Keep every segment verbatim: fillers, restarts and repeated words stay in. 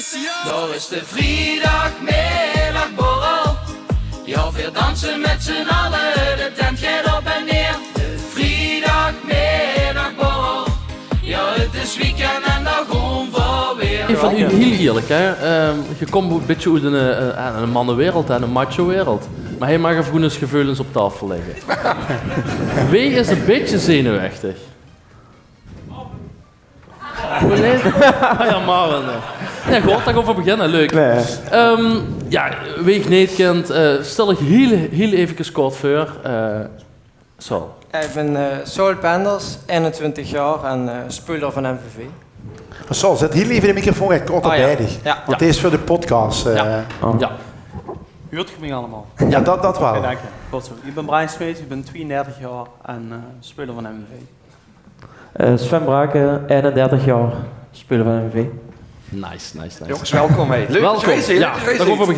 Daar is de vrijdagmiddagborrel. Ja, we dansen met z'n allen, de tent gaat op en neer. De vrijdagmiddagborrel. Ja, het is weekend en daar gaan we weer. Van u, heel eerlijk, hè. Ehm, je komt een beetje uit een, eh, een mannenwereld, hè, een macho-wereld. Maar hij mag even gewoon eens gevoelens op tafel leggen. Wie is een beetje zenuwachtig? Hoe leuk. Ah ja, Marvin, eh. Ja, goed, dan gaan we beginnen. Leuk. Ehm, ja, wie ich neet kint, eh, stel ich hiel, hiel efkes kort veur. Eh, Saul. Ja, ich bin, eh, Saul Penders, einentwintig jaor en, eh, speler van M V V. Saul, zèt hiel efkes de microfoon ech kort bie dich. Ja. Want dit is veur de podcast, eh. Ja. Huurt geer mich allemaol? Ja, dat, dat waal. Oké, dank je. Goed zo. Ich bin Brian Smeets, ich bin twieëndertig jaor en, eh, speler van M V V. Eh, Sven Braken, einendertig jaor, speler van M V V. Nice, nice, nice. Jonges, welkom, hè. Leuk dat geer hie zeet. Ja, leuk dat geer hie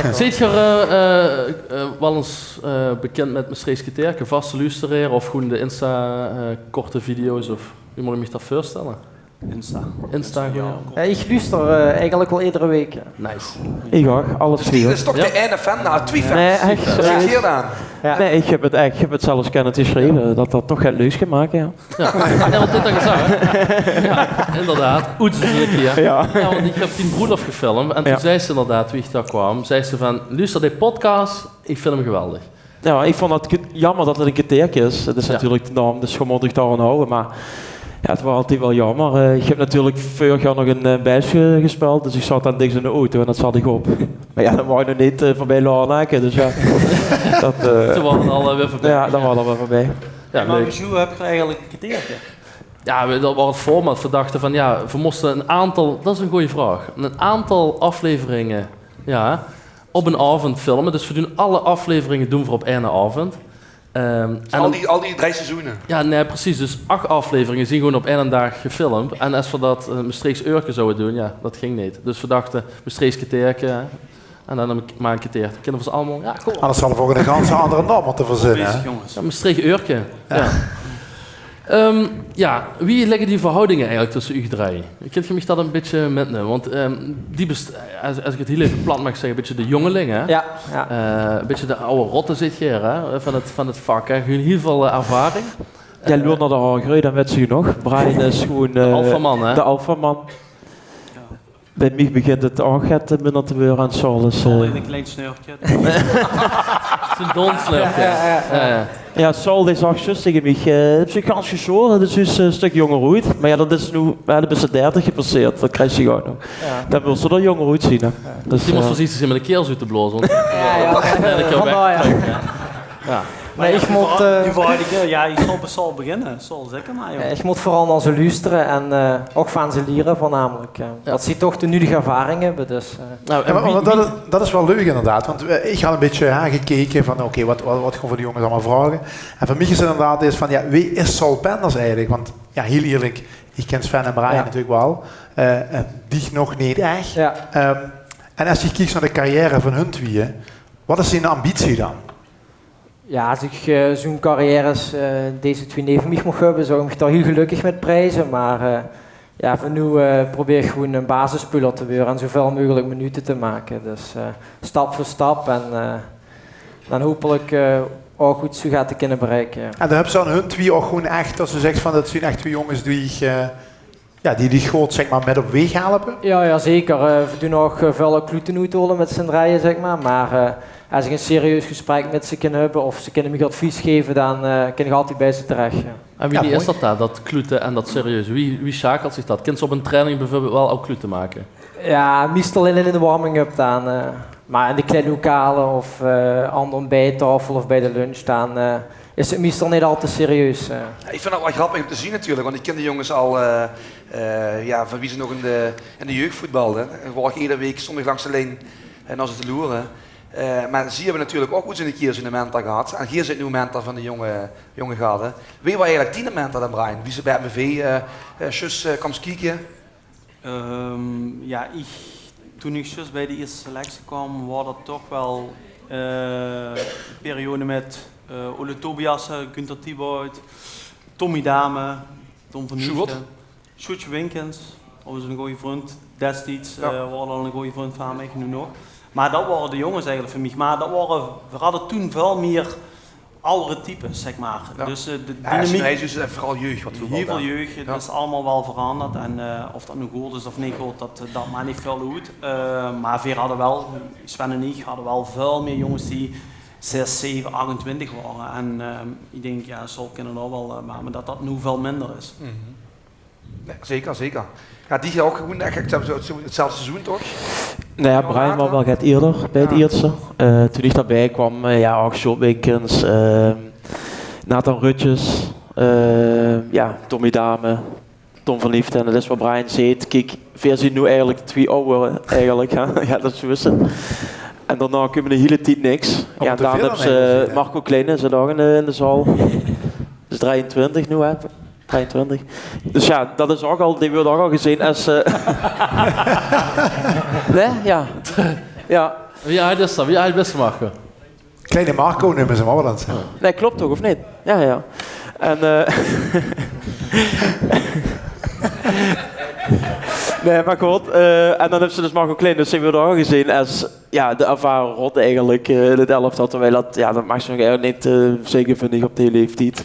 zeet. Zeet geer, eh, eh, eh, waal ins, eh, bekind mit Mestreechs Kerteerke, vaste luustereer of gewoen de Insta, eh, korte video's of wie mót ich mich dat veurstelle? Insta. Insta gewoen. Ja, ich luuster, eh, eigelik waal edere week, ja. Nice. Ich ouch, alle drie. Is toch de eine fan, nou, twie fans. Nae, ech. Nae, ich höb 't ech, ich höb 't zelfs kènne gesjreve, dat dat toch get leuks gemaak, ja. Ja, want dit had ik gezag, hè? Ja, inderdaad. Oets, eens een keer. Ja. Ja, want ik heb die broelof gefilmd en toen zei ze inderdaad, wie ik daar kwam, zei ze van: "Luister, die podcast, ik vind hem geweldig." Ja, ik vond dat ke-, jammer dat het een kerteerke is. Het is natuurlijk de naam, dus je moet dich daar aan houden. Maar ja, het was altijd wel jammer. Eh, ik heb natuurlijk vorig jaar nog een, eh, bijsje gespeeld, dus ik zat dan diks in de auto en dat zat ik op. Maar ja, dan wou je nog niet, eh, voorbij Laanake, dus ja. Dat, eh, toen was het al, eh, weer voorbij. Ja, dan was het alweer voorbij. Ja, maar leuk. Hoezo heb je eigenlijk een kerteerke? Ja, we, dat was het format. We dachten van, ja, we moesten een aantal, dat is een goeie vraog, een aantal afleveringen, ja, op een avond filmen. Dus we doen alle afleveringen doen we op één avond. Ehm, en al die, al die drie seizoenen? Ja, nee, precies. Dus acht afleveringen zien gewoon op één daag gefilmd. En als we dat, eh, Mestreechs Eurke zouden doen, ja, dat ging niet. Dus we dachten, Mestreechs Kerteerke, en dan maar een kerteer. Kunnen we ze allemaal? Ja, cool. Anders hadden we ook een ganse andere naam moeten verzinnen, hè? Bezig, jongens. Ja, Mestreechs Eurke. Ja. Ja. Ehm, ja, wie liggen die verhoudingen eigenlijk tussen u drie? Kint geer mich dat een beetje mitnumme? Want, ehm, die best-, als, als ik het heel even plat mag zeggen, een beetje de jongeling, hè? Ja, ja. Eh, een beetje de oude rotte zit hier, hè? Van het, van het vak, hè? Gewoon heel veel, eh, ervaring. Ja, loer naar de Hager, dan weet ze nog. Brian is gewoon, eh, de alfaman, hè? De alfaman. Bij mich begint het ouch get minder te weure aan Saul, dus, eh. Alleen een klein sneurtje. Zo'n donsleurtje. Ja, ja, ja. Ja, ja. Ja, Saul, die zag juist tegen mich, eh, "Heb ze gans gesjoren, dus is, eh, een stuk jonger oet." Maar ja, dat is nu, ja, dat is de dertig gepasseerd, dat krijg je gewoon nog. Ja. Dan wil ze er jonger oetzien, hè. Ja. Dus, die moest eh, voorzichtig zijn met de keels uit te blazen, want ja, ja. Ja, ik heb vandaar, ja. Ja. Nee, ich mót, eh, die vaardige, ja, ich zal bie Saul beginne. Saul, zeker maar, joh. Ja, ich mót veural nao ze luustere en, eh, ouch van ze liere, veurnamelik, eh. Ja. Dat ze toch de nudige ervaring höbbe, dus, eh. Nou, ja, maar, wie, want dat, wie is, dat is wel leuk inderdaad, want, eh, ich had een beetje, hè, gekeken van, oké, wat, wat, wat gaan we die jongens allemaal vragen? En voor mich is het inderdaad eens van, ja, wie is Saul Penders eigenlijk? Want, ja, heel eerlijk, ich ken Sven en Brian natuurlijk wel, eh, en dich nog niet echt. Ja. Ehm, en als ich kiek naar de carrière van hun tweeën, wat is die ambitie dan? Ja, als ich, eh, zo'n carrière als, eh, deze twee neve mich moch höbbe, zou ich mich dao hiel gelökkig mit prieze. Maar, eh, ja, veur noe, eh, probeer ich gewoen een basisspeler te weure en zoväöl meugelik minute te make. Dus, eh, stap veur stap en, eh, dan hopelik, eh, ouch good zoe get te kinne bereike, ja. En dan höbs se aan hun twee ouch gewoen echt, dat se zegs van, dat zien echt twee jonges die ich, eh, ja, die dich good, zeg maar, mit op weeg helpe? Ja, ja, zeker. Eh, we doen ouch, eh, väöl kloete oethole mit zien drieje, zeg maar. Maar, eh, als ich een serieus gesprek mit ze kin höbbe of ze kinne mich advies geve, dan, eh, kin ich altied bie ze terech, ja. En wie is dat dan, dat kloete en dat serieus? Wie, wie sjakelt zich dat? Kins se op een training bijvoorbeeld wel al kloete make? Ja, meistal in, in de warming-up dan, eh. Maar in de kleidlokale of, eh, aan de ontbijttafel of bie de lunch, dan, eh, is het meistal niet al te serieus, eh. Ja, ich vind dat wel grappig om te zien natuurlijk, want ich ken die jonges al, eh, eh, ja, van wie ze nog in de, in de jeugd voetbalden. En gewoon edere week zondig langs de lijn en als het te loeren. Eh, maar zie höbbe natuurlijk ouch oets een keer zo'n mentor gehad. En geer zeet noe mentor van de jonge, jonge garde. Wie waor eigenlijk dien mentor dan, Brian? Wie ze bie M V V, eh, eh, juist, eh, kwaams kieke? Ehm, ja, ich, toen ich juist bie de eerste selectie kwaam, waor dat toch wel, eh, de periode mit, eh, Ole Tobiasse, Günther Thibaut, Tommy Dame, Tom van Sjoerd? Nuchten, Sjoerdje Winkens, Ouch 'ne gooje vrund destieds, eh, waor al 'ne gooje vrund vaan miech, noe nog. Meh dat waore de jonges eigelek veur miech. Meh dat waore, veer hadde toen väöl mie awwere types, zeg maar. Dus, eh, de dynamiek, is veural jeug wat voetbal hiel väöl jeug, 't is allemaol wel veranderd. En, eh, of dat noe good is of neet good, dat, eh, dat maak neet väöl oet. Eh, meh veer hadde wel, Sven en iech hadde wel väöl mie jonges die zes, zeve, achtentwintig waore. En, eh, iech dink, jao, zal kinne ouch wel, eh, meh, meh dat dat noe väöl minder is. Jao, zeker, zeker. Jao, die ouch gewoen ech, ech zoe, zoe 'tzelfde seizoen, toch? Noe jao, Brian waor wel get ierder bij 't ierste. Eh, toen iech daobij kaom, eh, jao, ouch Sjoerd Winkens, eh, Nathan Rutjes, eh, jao, Tommy Dame, Tom van Liefde. En dat is wat Brian zeet. Kiek, veer zien noe eigelek twie awwere, eigelek, hè. Jao, dat is zoe is 't. En daonao kump 'n hiel tied niks. Jao, en daan höbs te Marco Kleine, zit ouch in de, in de zaal. Is drei-en-twintig noe, hè. Drei-en-twintig. Dus jao, dat is ouch al, dee weurt ouch al gezeen es, eh, nein, jao. Jao. Wie aajd is dat? Wie aajd is Marco? Kleine Marco neume ze 'm ouch wel ins. Nein, klop toch, of neet? Jao, jao. En, eh, nein, meh good, eh, en daan höbs te dus Marco Kleine, dus dee weurt ouch al gezeen es, jao, de ervare rot eigelek, eh, in 't elftal. Terwijl dat, jao, dat maags te nog eigelek neet, eh, zègke, vin iech, op dee leeftied.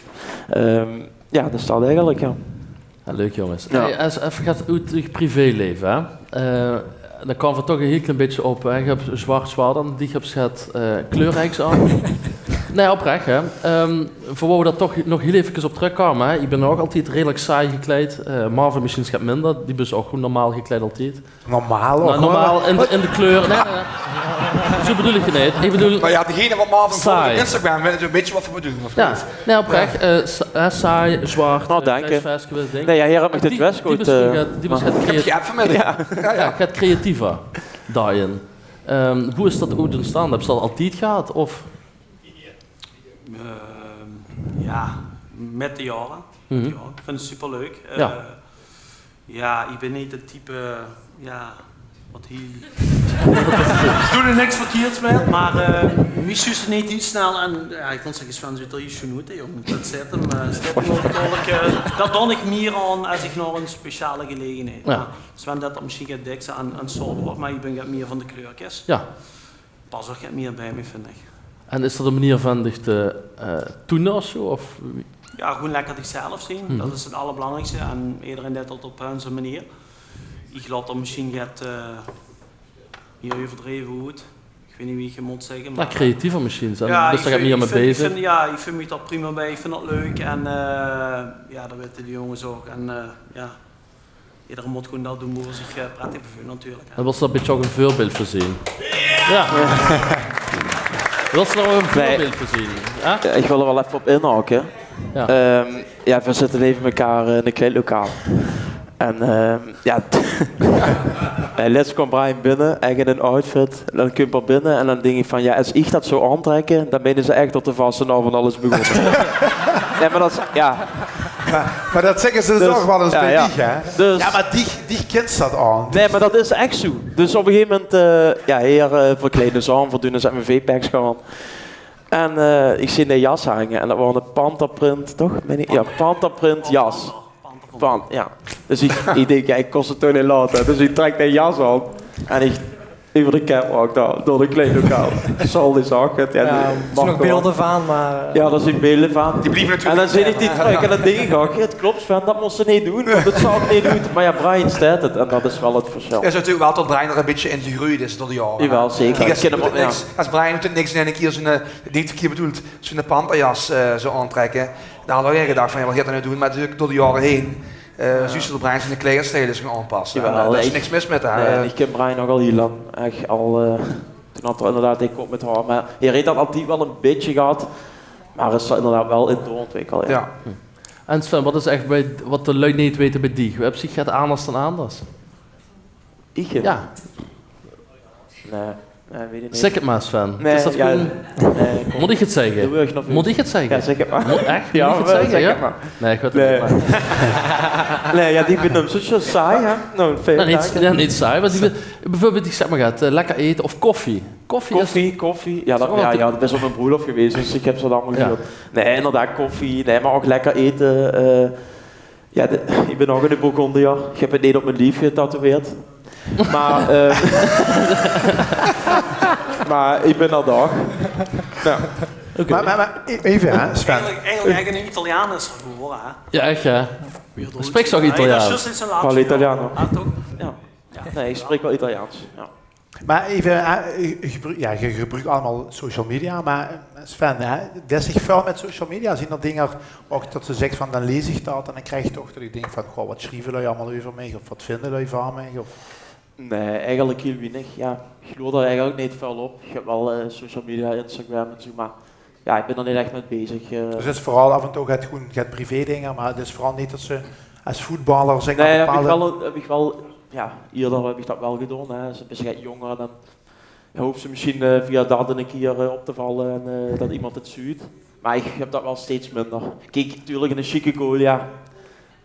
Ehm, Jao, dat is 't eigelek, jao. Jao, leuk, jonges. Jao. Hey, es, effe get oet 't privéleve, hè. Eh, daan kaome v'r toch e hiel klein bitteke op, hè. Iech höb zwart zwaord aon, diech höbs get, eh, kleurrieks aon. Nein, oprech, hè. Ehm, veur wouw v'r dao toch nog hiel efkes op trökkoume, hè. Iech bin ouch altied redelek saai gekleid. Eh, Marvin mesjiens get minder, dee is ouch gewoen normaal gekleid altied. Normaal ouch, hoor. Normaal in de, in de kleur. Nein, nein, nein. Zoe bedoel iech 't neet. Iech bedoel... Meh jao, degene wat Marvin volg op Instagram, weit e bitteke wat v'r bedoele, of neet? Jao, oprech. Eh, sa-, eh, saai, zwart, eh, grijs veske, wit ding. Nein, jao, heer höb miech dit dresscode, eh, get creatiever dao-in. Ehm, boe is dat oets oontstande? Höbs te dat altied gehad, of? Ehm, jao, mèt de jaore. Mèt de jaore. Iech vin 't superleuk. Eh, jao, iech bin neet 't type, jao, wat hiel... Doon iech niks verkierders mèt, meh, eh, miech zuus te neet hiel snel. En jao, iech moot zègke, Sven zuut 'r hiel sjoen oet, hè, jong. Dat zit 'm, eh, zit 'm ouch behuurlek, eh, dat doon iech mie aon es iech nao 'n speciale gelegenheid. Jao. Meh Sven deit dat mesjiens get dèkser aon, aon zwaord, meh iech bin get mie vaan de kleurkes. Jao. Pas ouch get mie bij miech, vin iech. En is dat 'n meneer vaan diech te, eh, toene of zoe, of? Jao, gewoen lekker diechzelf zien. Dat is 't allerbelangriekste. En ederein deit dat op zien meneer. Iech laot 'r mesjiens get, eh, mie euverdreve oet. Iech weit neet wie iech 't moot zègke, meh, eh, creatiever mesjiens. En jao, dus iech dao vin, iech vin, jao, iech vin miech dao prima bij. Iech vin dat leuk. En, eh, jao, dat weite de jonges ouch. En, eh, jao. Ederein moot gewoen dat doen boe 'r ziech, eh, prettig bij veult, natuurlek, hè. En wèls te dao e bitteke ouch e veurbeeld veur zien? Jao. Wèls te dao ouch e veurbeeld veur zien? Jao, iech wèl 'r wel effe op inhake. Jao. Ehm, jao, veer zitte neve mekaar, eh, in e kleidlokaal. En, ehm, jao, eh, lèts kaom Brian binne, ech in 'nen outfit. Daan kump 'r binne en daan dink iech vaan, jao, es iech dat zouw aontrèkke, daan meine ze ech tot de vastelaovend al is begós. Nein, meh dat is, jao. Meh, meh dat zègke ze dus ouch wel ins bij diech, hè? Dus jao, meh diech, diech kins dat aon. Nein, meh dat is ech zoe. Dus op e gegeve memint, eh, jao, heer, eh, verkleidde ziech aon, veur doen 'n M V-pekske aon. En, eh, iech zeen de jas hange en dat waor 'ne panterprint, toch? Mein iech? Jao, panterprint jas. Pant, jao. Dus iech, iech dink, jao, iech kós 't toch neet laote. Dus iech trèk de jas aon en iech euver de catwalk dao, door de kleidlokaal. Saul dee zaog 't, jao. Jao, dee... Dao zien nog beelde vaan, meh, eh, jao, dao zien beelde vaan. Die blieve natuurlek... En daan zeen iech die trök en daan dink iech ouch, 't klop, Sven, dat mós te neet doen, want 't zaog neet good oet. Meh jao, Brian steit 't en dat is wel 't versjèl. 't Is natuurlek wel tot Brian 'r e bitteke in gegreujd is door de jaore, hè. Jawel, zeker. Kiek, es, es Brian noe niks, neet 'ne kier zoe'n, eh, neet verkierd bedoeld, zoe'n panterjas, eh, zouw aontrèkke, daan had iech ouch gedach vaan, jao, wat geit 'r noe doen? Meh natuurlek door de jaore heen, eh, zuus te de Brian ziene kleiderstijl is goon aonpasse. Jawel, en, eh, dao is niks mis mèt, hè. Nein, iech kin Brian ouch al hiel laank. Ech al, eh, toen had 'r inderdaad, iech kóm mèt häör. Meh heer heet dat altied wel e bitteke gehad. Meh is dao inderdaad wel in doorontwikkeld, jao. Jao. En Sven, wat is ech bij, wat de lui neet weite bij diech? Höbs diech get aanders daan aanders? Iech? Jao. Nein, nein, weit iech neet. Zègk 't mer, Sven. Nein, is dat jao, gewoen, nein, kóm. Mót iech 't zègke? Mót iech 't zègke? Jao, zègk 't mer. Mót ech? Jao, mót iech 't zègke, jao? Nein, iech weit 't neet. Nein, jao, die vinge 'm zoe saai, hè? Noe, nein, neet, jao, neet saai, meh die, beveurbeeld, iech zègk mer get, eh, lekker ete of koffie. Koffie, koffie. Jao, dat, jao, jao, dat is op 'n broelof gewees, dus iech höb ze allemaol gehuurd. Nein, inderdaad, koffie. Nein, meh ouch lekker ete, eh, Ja, de, ich bin ouch eine Bourgondiër. Ich höb 't neet op mien lief getatoeëerd. Mer, eh, mer ich bin d'r toch. Ja. Oké. Mer, mer, mer, e-, effe, hè, Sven. Eigelik, eigelik ein Italiaan is 'r gewore, hè? Ja, ech, hè? Spreek ze ouch Italiaans? Italiano. Ah, toch? Ja. Ja. Nee, ich spreek waal Italiaans. Ja. Mer effe, eh, ge-, gebru-, ja, ge-, gebruukt allemaol social media, mer, eh, Sven, hè, deis dich väöl mit social media? Zien d'r dinger ouch det se zeks van, dan lees ich det en dan krieg ich toch det ich dink van, goh, waat sjrieve lui allemaol euver mich of waat vinje lui van mich? Of... Nee, eigelik hiel weinig. Ja, ich loer d'r eigelik neet väöl op. Ich höb waal, eh, social media, Instagram en zo, mer ja, ich bin d'r neet ech mit bezig, eh. Dus 't is veural aaf en toe get, gewoen get privé dinger, mer 't is veural neet det se es voetballer, zèk mer, nee, höb ich waal, höb ich waal, ja, ieëder höb ich det waal gedaon, hè. Es se bis get jónger, dan hoofs se mesjien, eh, via det ein kieër, eh, op te valle en, eh, det emes 't zuut. Mer ich höb det waal steeds minder. Kiek, natuurlik eine sjieke goal, ja.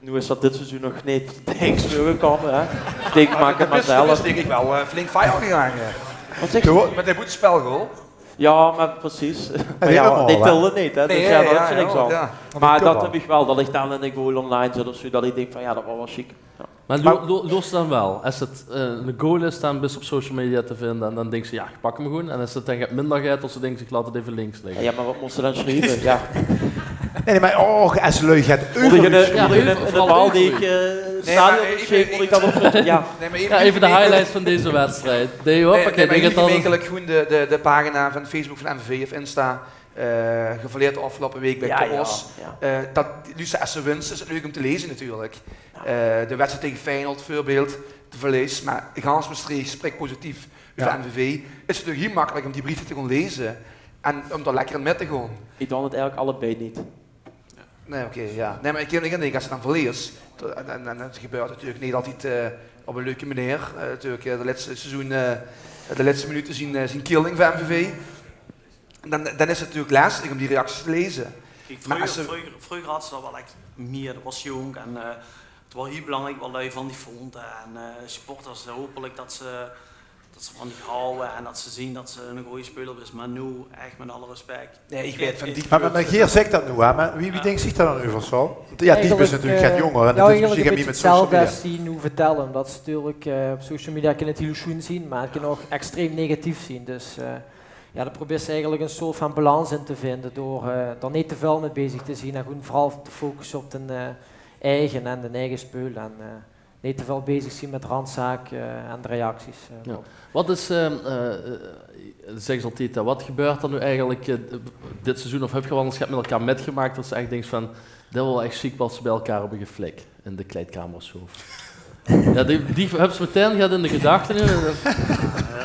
Noe is det dit seizoen nog neet ech veurgekómme, hè. Ich dink, maak 't mer zelf. Dink ich waal, eh, flink viral gegange. Waat zeks se? Mit de boetespelgoal. Ja, mer precies. Mer ja, die tille neet, hè. Dus ja, det is niks aan. Mer det höb ich waal, det ich dan eine goal online zèt of zo, det ich dink van, ja, det waas waal sjiek. Ja. Mer lo-, lo-, loers dan waal, es 't, eh, eine goal is, dan bis se op social media te vinje en dan dinks se, ja, ich pak 'm gewoen. En es 't dan get minder geit, es se dinks, ich laot 't effe links ligke. Ja, mer waat mós se dan sjrieve? Ja. Nee, nee, mer och, es lui get euver... Mót ich ein, ja, mót ich ein, ein bal die ich, eh, stadion... Nee, mer effe, mót ich det op... Ja. Nee, mer effe, ja, effe de highlights van deze wedstrijd. Nee, hoppakee, nee, mer effe eigelik gewoen de, de, de pagina van Facebook van M V V of Insta, eh, gevalleerd de aafgeloupe waek bie Chaos. Ja, ja. Eh, det, dus es se wins, is 't leuk óm te laeze natuurlik. Ja. Eh, de wedstrijd taenge Feyenoord, veurbeeld, de verlees, mer gans Mestreech spreek positief euver M V V, is 't natuurlik hiel makkelik óm die briefe te gaon laeze en óm dao lekker in mit te gaon. Ich doon 't eigelik allebei neet. Nee, oké, ja. Nee, mer ich, ich dink, es se dan verlees, en, en, en 't gebeurt natuurlik neet altied, eh, op ein leuke meneer. Eh, natuurlik, eh, de lètste seizoen, eh, de lètste minute zien, eh, zien killing veur M V V. Dan, dan is 't natuurlik lestig óm die reacties te laeze. Kiek, vreuger, vreuger, vreuger hads se det waal ech mieër. Det waas jónk en, eh, 't waas hiel belangriek waat lui van dich vónje. En, eh, supporters, eh, hopelik det ze, det ze van dich hawwe en det ze zeen det se eine gooje speler bis. Mer noe, ech mit alle respect. Nee, ich weit van dich... Mer, mer, mer geer zèkt det noe, hè. Mer wie, wie dinks dich dao dan euver, Saul? Want ja, dich bis natuurlik get jónger en det is mesjien get mieër mit social media. Eigelik, eh, ja, ein bietje 'tzelfde es die noe vertèlle, ómdet se natuurlik, eh, op social media kins se 't hiel sjoen zeen, mer 't kan ouch extreem negatief zeen. Dus, eh, ja, dan probeers se eigelik ein soort van balans in te vinje door, eh, dao neet te väöl mit bezig te zeen en gewoen veural te focusse op dien, eh, eige en dien eige speul en, eh, neet te väöl bezig zeen mit randzaak, eh, en de reacties, eh. Ja. Waat is, eh, eh, zèk altied, hè, waat gebeurt d'r noe eigelik, eh, dit seizoen, of höb geer waal ins get mit-ein mitgemaak det se ech dinks van, det waas waal ech sjiek waat ze bie-ein höbbe geflik in de kleidkamer of zo? Ja, die, die höbs se metein get in de gedachte noe. Ja,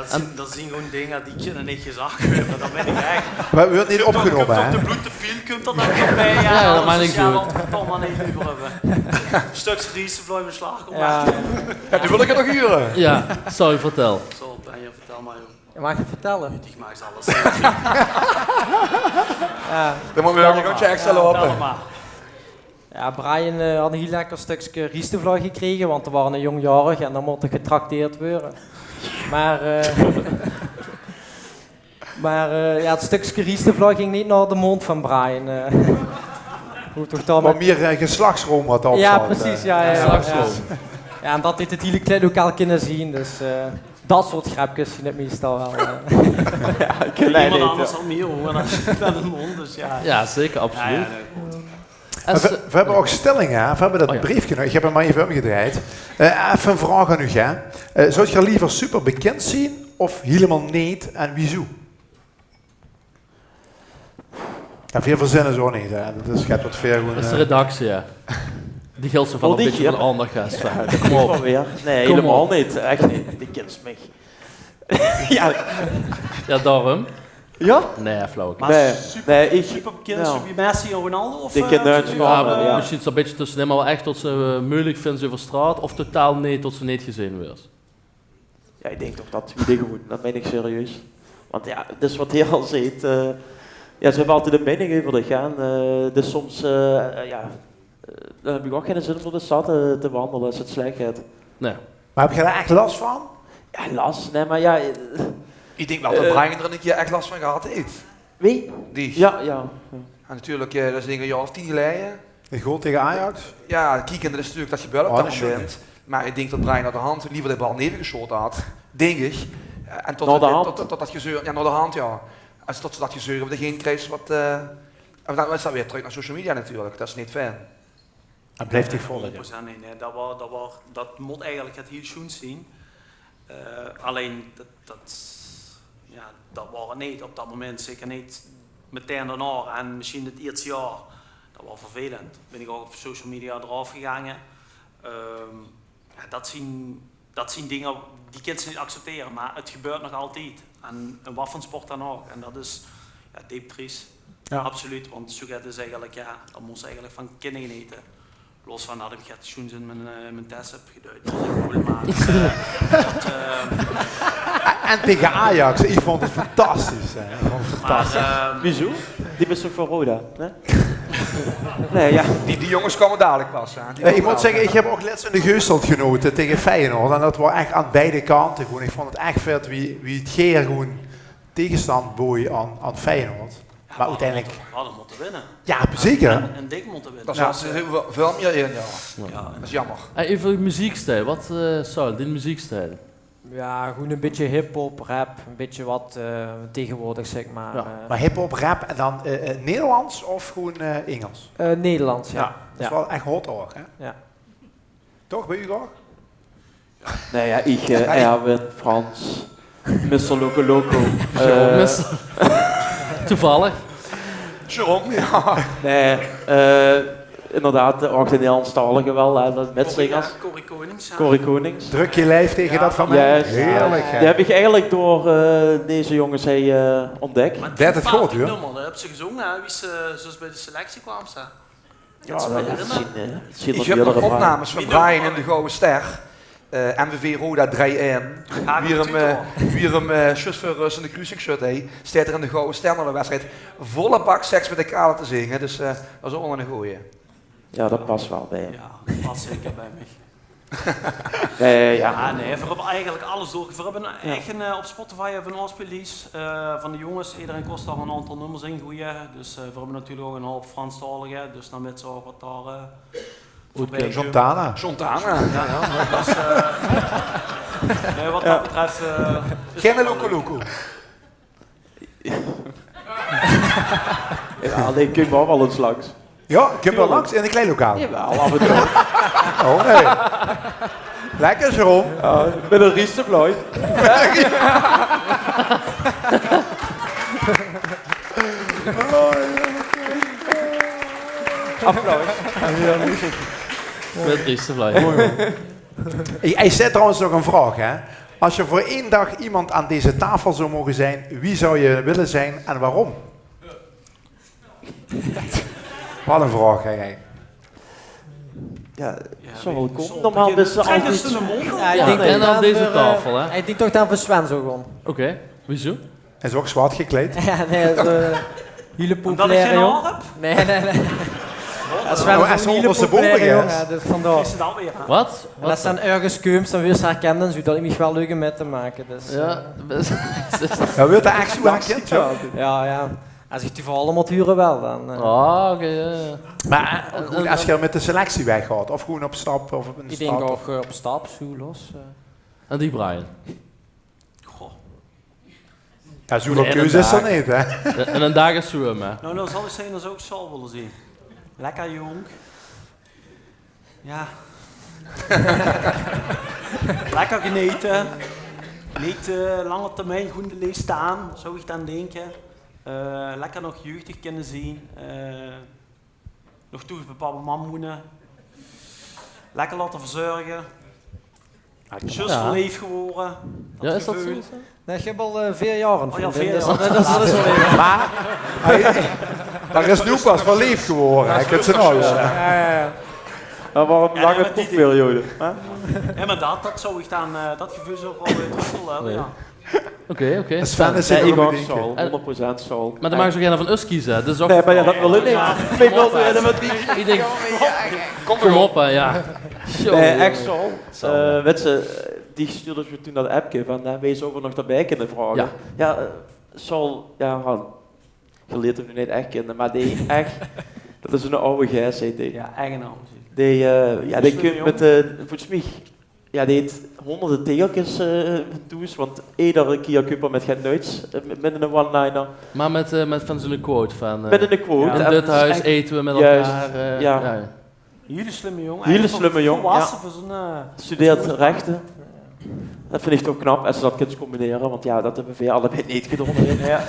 det zeen, det zeen gewoen dinger die kinne neet gezag waere, det weit ich ech. Mer 't wuuert neet opgenómme, hè? Kump op de bloetepiel, kump det dan weer bie, ja, det maak neet oet. Verdomme, neet euver höbbe. Stökske riesevlaoj in beslaag genaome. Ja. Ja, die wil ich nog hure. Ja, sorry, vertèl. Zo, Benja, vertèl mer, jóng. Ja, maag ich vertèlle? Ich maak alles. Ja. Dan mót ich waal ein rondje extra loupe. Vertèl mer. Ja, Brian, eh, haw ein hiel lekker stökske riesevlaoj gekrege, want d'r waas eine jóng jaorig en dan mós d'r getrakteerd waere. Mer, eh, mer, eh, ja, 't stökske riesevlaoj ging neet nao de móndj van Brian, eh. Hoe toch dan... Mer mieër, eh, geslachtsroum waat dao op zaot, precies, eh. Ja, ja, ja. Geslachtsroum. Ja, en det haet 't hiele kleidlokaal kinne zeen, dus, eh, det soort grepkes zeen 't meistal waal, eh. Ja, ich kin... Iemand anders zal mieër hore dan de móndj, dus ja. Ja, zeker, absoluut. Ja, ja, nee. En veer, veer höbbe ouch stellinge, hè? Veer höbbe det breefke nog. Ich höb 'm mer effe ómgedrejd. Eh, effe ein vraog aan uch, hè. Eh, zouws se leever superbekind zeen of hielemaol neet en wieso? Ja, veer verzinne zo neet, hè. Det is get waat veer gewoen... Det is de redactie, ja. Die gilse van ein bietje van aandach, hè, Sven. Kóm op. Nee, hielemaol neet. Ech neet. Die kins mich. Ja. Ja, daorum. Ja? Nee, flauwekul. Nee, super, nee, ich, superbekind, zo wie Messi en Ronaldo, of, eh, die kinne... Ja, mesjien zo'n bietje tösse, nee, mer waal ech det se, eh, meujelik vinjs euver straot, of totaal neet, det se neet gezeen wuuers. Ja, ich dink toch det twiede gewoen, det mein ich serieus. Want ja, dus waat geer al zeet, eh, ja, ze höbbe altied ein meining euver dich, hè. Eh, dus soms, eh, ja, eh, dan höb ich ouch geine zin óm door de stad, eh, te wandele es 't slech geit. Nee. Mer höb geer dao ech las van? Ja, las, nee, mer ja, eh, ich dink waal det Brian d'r ein kieër ech las van gehad haet. Wie? Die. Ja, ja. En natuurlik, eh, det is dink ich ein jaor of tien geleje. Ein goal tege Ajax? Jao, kiek, en det is natuurlik, det gebeurt op det moment. Mer ich dink det Brian naor de hand leever de bal neve gesjaote had. Dink ich. Eh, en tot, tot, tot, tot det gezeur, jao, naor de hand, jao. Es tot se det gezeur euver de heen kriegs, waat, eh, en dan is det weer trök naor social media natuurlik. Det is neet fijn. En blief dich volge. Honderd procent neet, nae. Det waor, det waor, det mót eigelik 't hiel sjoens zeen. Eh, allein, det, det, jao, det waor 't neet op det moment, zeker neet metein daonao en mesjien 't ierste jaor. Det waor vervelend. Bin ich ouch op social media d'raof gegange. Ehm, jao, det zien, det zien dinger die kins se neet acceptere, mer 't gebeurt nog altied. En in waat veur sport dan ouch. En det is, jao, deep tries. Jao. Absoluut, want zoe get is eigelik, jao, dao mós se eigelik van kinne genete. Los van det ich get sjoens in mien, eh, mien tes höb geduid. Det is cool, mer, eh, det, eh, En tege Ajax, ich vónd 't fantastisch, hè. Ich vónd 't fantastisch. Mer, eh, Wieso? Die bis toch van Roda, hè? Nae, jao. Die, die jónges kómme dalik pas, hè. Die kómme dalik. Nae, ich mót zègke, ich höb ouch lèts in de Geusselt genote tege Feyenoord. En det waor ech aan beide kante gewoen. Ich vónd 't ech vet wie, wie 't geer gewoen tegenstand booj aan, aan Feyenoord. Mer oeteindelik... Jao, veer hadde mótte winne. Jao, zeker. En, en dik mótte winne. Dao zaote ze väöl, väöl mieër in, jao. Jao. Det is jaomer. Hey, eve meziekstijl. Waat, eh, Saul, dien meziekstijl? Jao, gewoen e bietje hiphop, rap, e bietje waat, eh, tegenwoordig, zèk mer. Jao. Eh. Mer hiphop, rap en dan, eh, eh, Nederlands of gewoen, eh, Ingels? Eh, Nederlands, jao. Jao, det is waal ech hot ouch, hè? Jao. Toch, bie uch ouch? Nae, jao, ich, eh, Erwin, Frans, mister Loco Loco. Jérôme. Eh, mister. Toevallig. Jérôme, jao. Nae, eh, inderdaad, eh, ouch de Nederlandstalige waal, hè, det mit zingers. Corrie, jao, Corrie Konings, jao. Corrie Konings. Drök dien lief tege det van mich. Juist. Heerlik, hè? Die höb ich eigelik door, eh, deze jónges heen, eh, ontdek. Mer det is 't good, jao. Nummer, det höbs se gezónge, hè, wie se, eh, zoe bie de selectie kwaams, hè? Jao, det zien, eh, zien d'r meerdere. Ich höb nog opnames van Brian in de Gouwe Ster. Eh, M V V Roda drie-ein. Wie 'm, eh, wie 'm, eh, zjus veur rös in de kruusing sjöt, hè. Steit 'r in de Gouwe Ster nao de wedstrijd volle bak Seks mit de Kale te zinge. Dus, eh, det is ouch waal 'ne gooje. Jao, det pas waal bie häöm. Jao, det pas zeker bie mich. Eh, jao. Ah, nae, veer höbbe eigelik alles door. Veer höbbe ech 'n, eh, op Spotify höbbe veer 'n afspeellijst, eh, van de jónges. Ederein kós dao 'n aantal nummers in goeje. Dus, eh, veer höbbe natuurlik ouch 'n hoop Franstalige. Dus dan wèt ze ouch waat dao, eh, Jontana. Jontana. Jao, jao, mer det is, eh, nae, waat det betröf, eh, is... Geine Loco Loco. Jao, nae, kump waal ins langs. Jao, kump waal langs in e klein lokaal. Jawaal, aaf en toe. Oh, nae. Lekker, Jérôme. Jao, mit 'n riesevlaai. Applaus. Mit 'n riesevlaai. Ich, ich zèt trouwens nog 'n vraog, hè. As se veur eine daag emes aan deze taofel zous moge zeen, wae zous se wille zeen en waorom? Waat 'n vraog, hè, hè. Jao, det zów waal kómme. Normaal bis se altied... Jao, ich dink... En dan aan deze taofel, hè? Ich dink toch det v'r veur Sven zouwe gaon. Oké, wieso? Hae is ouch zwart gekleid. Jao, nae, zoe, eh, hiel populaire jóng. Nae, nae, nae. Jao, Sven is ouch 'ne hiel populaire jóng, hè, dus vandaar. Waat? En es se dan örges kums, dan weurs se herkend en zoe, det is waal leuk óm mit te make, dus, eh. Jao, weurs se ech zoe herkend, jao? Jao, jao. Es ich toevallig mót hure waal, dan, eh. Ah, oké, jao, jao. Mer, eh, good, es se mit de selectie weggaos, of gewoen op stap, of op 'n stap, of... Ich dink ouch, eh, op stap, zoe los, eh. En dich, Brian? Goh. Jao, zoeväöl keuze is d'r neet, hè? In eine daag is zoe, hè? Noe, dan zal ich zègke det ich ouch Saul wól zeen. Lekker jónk. Jao. Lekker genete. Neet, eh, lange termijn, gewoen de leeftied aan, zów ich dan dinke. Eh, lekker nog jeugdig kinne zeen. Eh, nog thoes bie pap en mam woene. Lekker laote verzörge. Zjus verleef gewore. Jao, is det zoe? Nae, ich höb al, eh, veer jaor 'n vrundin, dus det is waal even. Mer, dao is noe pas verleef gewore, hè. Jao, jao, jao. Mer waorom lange proefperiode, hè? Jao, mer det, det zów ich dan, eh, det geveul zów ich waal weer trök wille höbbe, jao. Oké, oké. Sven is... Jao, ich ouch, Saul, hóngerd procent Saul. Mer dan maags se ouch geine van us keze, hè. Nae, mer jao, det wól ich neet. Ich wól... Ich dink, kóm op, hè, jao. Nae, ech Saul. Eh, wèts se, dae stuurde mich toen det appke van, eh, wae zów v'r nog d'rbie kinne vraoge. Jao. Jao, eh, Saul, jao, geleerd 'm noe neet ech kinne, mer dae ech Dat is 'nen awwe geis, hè, dee. Jao, ech 'nen awwe geis. Dee, eh, jao, dee kump mèt, eh, volges miech, jao, dee heet hoonderde tegelkes, eh, thoes, want eder kier kump 'r mèt get nuits, eh, mèt, mèt 'nen one-liner. Meh mèt, eh, mèt vaan zoe'n quote vaan, eh, mèt 'ne quote. In dit hoes ete v'r mèt elkaar, eh, jao. Hiele slumme jong. Hiele slumme jong, jao. Studeert rechte. Dat vin iech toch knap, es ze dat kins combinere, want jao, dat höbbe veer allebei neet gedoon, hè. Jao.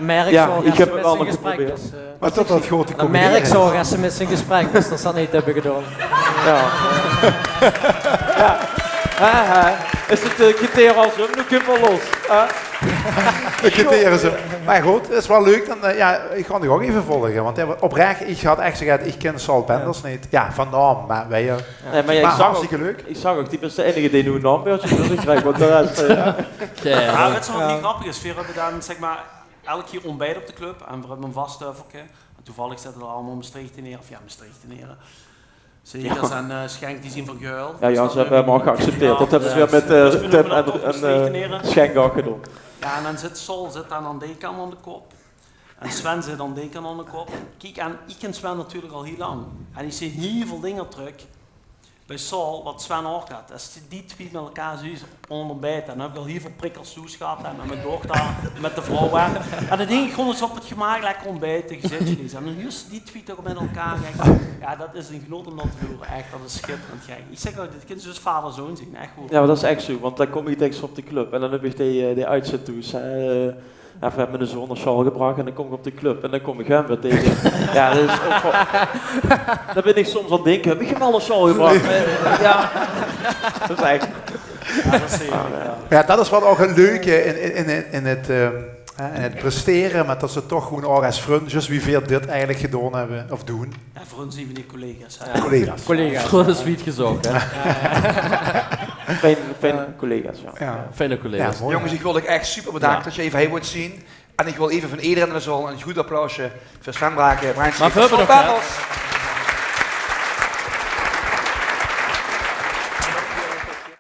Merk iech höb 't wel nog geprobeerd. Meh tot dat good te combinere is. Merk iech zoe, es ze mèt zien gesprek is, tot ze dat neet höbbe gedoon. Jao. Jao. Hè, hè. Is 't, eh, criterium al zoe? Noe kump 'r los. Hè? De criterium zoe. Meh good, 't is wel leuk. Daan, eh, jao, iech gaon diech ouch eve volge. Want, eh, oprech, iech had ech gezag, iech kin Saul Penders neet. Jao, vaan naom, meh wel, eh, Nein, meh jao, iech zag ouch, iech zag ouch, diech bis de einege dee noe 'n naombeeldje veur ziech kriegs, want de res, eh, jao. Jao, weits te wat hiel grappig is? Veer höbbe daan, zeg mer, elke kier oontbijt op de club en veer höbbe e vas töffelke. En toevallig zitte dao allemaol Mestreechtenere, of jao, Mestreechtenere. Zekers en, eh, Schenk, die zien vaan Geul. Jao, dus jao, dat ze höbbe 'm ouch geaccepteerd. Dat höbbe ze weer mèt, eh, Tim en, en, eh, Schenk ouch gedoon. Jao, en daan zit Saul zit daan aon dee kant aon de kop. En Sven zit aon dee kant aon de kop. Kiek, en iech kin Sven natuurlek al hiel laank. En iech zeen hiel väöl dinger trök bij Saul, wat Sven ouch had. Es die twie mèt elkaar zoe oonderbijte, daan höb iech al hiel väöl prikkels thoes gehad, hè, mèt mien dochter, mèt de vrouw, hè. En daan dink iech gewoen ins op 't gemaak lekker oontbijte, gezèt te leze. En daan huurs te die twie toch mèt elkaar, gek. Jao, dat is e genot um dat te hure. Ech, dat is sjitterend, gek. Iech zeg, dit kins te dus vader-zoon zien, ech good. Jao, meh dat is ech zoe, want daan kom iech dèks op de club en daan höb iech dee, eh, dee oetzèt thoes, hè. Eve mèt 'ne zoon nao sjaol gebrach en daan kom iech op de club en daan kom iech häöm weer tege. Jao, dat is ouch wel, daan bin iech soms aon 't dinke, höb iech häöm al nao sjaol gebrach? Meh, jao, dat is ech. Jao, dat is zeker, jao. Meh jao, dat is wel ouch 't leuke in, in, in, in 't, ehm, hè, in 't prestere, meh tot ze toch gewoen ouch es vrun, zjus wie veer dit eigelek gedoon höbbe, of doen. Jao, vrun zien vaan die collega's, hè. Jao. Collega's. Collega's. Vrun is wied gezoch, hè. Fijn, fijn collega's, jao. Jao. Fijne collega's. Jao, mooi. Jonges, iech wèl uuch ech super bedaanke tot geer eve hei wouwt zien. En iech wèl eve vaan ederein in de zaol e good applausje veur Sven Braken, Brian Schippers, Saul Penders.